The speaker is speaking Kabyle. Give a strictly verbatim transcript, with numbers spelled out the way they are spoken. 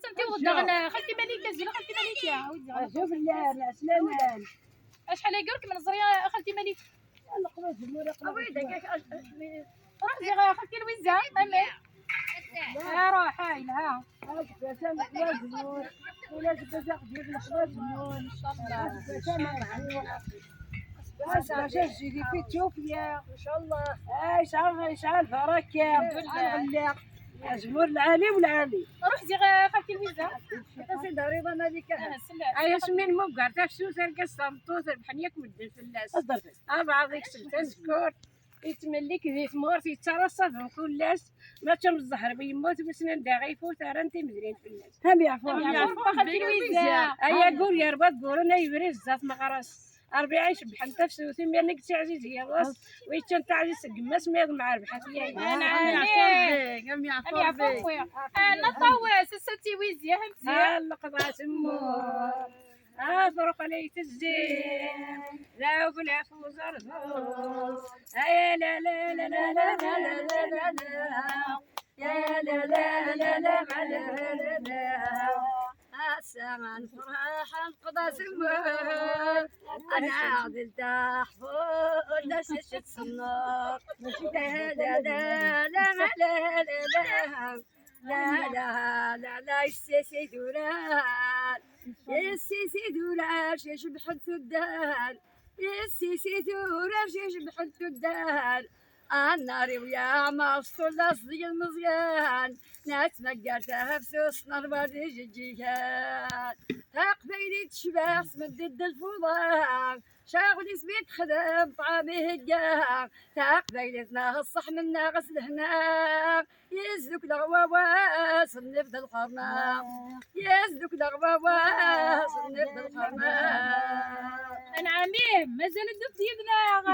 Anta i ɣ-d-ɣen xalti Malika, zila xalti Malika, a wid-i. Azul fell-am, ɛeslama. Acḥal aya ur kem-neẓri a xalti Malika. Leqwas zemmur, leqwas zemmur. Ruḥ ziɣ a xalti Lwiza, amek? Ruḥ, ha yelha. Aseggas-a leqwas zemmur. Ula aseggas aqdim leqwas zemmur. Incallah. Aseggas-a merḥew. Aseggas-a jidi fi tufya. Incallah. Ah, yesɛa, yesɛa lbaraka. Alhamdulillah. Azemmur lɛali u lɛali. Ruḥ ziɣ a xalti Lwiza. Aṭas i d-arriḍ a Malika. Ay asmi nmugger tafsut, argaz tameṭṭut, rebḥen yakk medden fell-as. Abeɛḍ yekseb tasekkurt, yettmellik di tmurt, yettara ṣṣabun kul ass, mačči am zzher bu yemmut, wissen anda ara ifut, rran timedrin fell-as. Am yeɛfu. Am yeɛfu Rebbi. Ay aggur yerwa agguren, ay yebri zdat meɣres. Rebbi icebbḥen tafsut, imiren i yettiɛziz yiḍes, u yeččan taɛzizt seg yemma-s, ma iḍmeɛ rrbeḥ ad t-yawi. Anɛam. Am yeɛfu Rebbi. Am yeɛfu Rebbi. Ah, Naṭaw, ass-a d Tiwizi, a Hamzi. Ah, leqḍa temmur. Ah, truḥ lay tezzi. La ugla fu zerzu. Ay la la la la la la la la la. Ya la la la la la la la. Ass-a nefreḥ, neqḍa temmur. Ad nɛedl taḥbult, la s-tt-tsennuɣ. La la la la la la la. La la la la, yessis idurar. Yessis idurar, cebḥent tuddar. Yessis idurar, cebḥent tuddar. Annar-iw yeɛmer s tullas d yilmeẓyan, nettmaggar tafsut s nnarwa d ijeǧǧigen. Taqbaylit tecbeḥ s medden d lfuḍa, ccɣel-is mi texdem ṭṭɛam ihegga. Taqbaylit neɣ ṣṣeḥ mennaɣ s lehna, yesdukleɣ wawas nnif d lqerna. Yesdukleɣ wawas nnif d lqerna. Anɛam, mazal ddut yid-neɣ.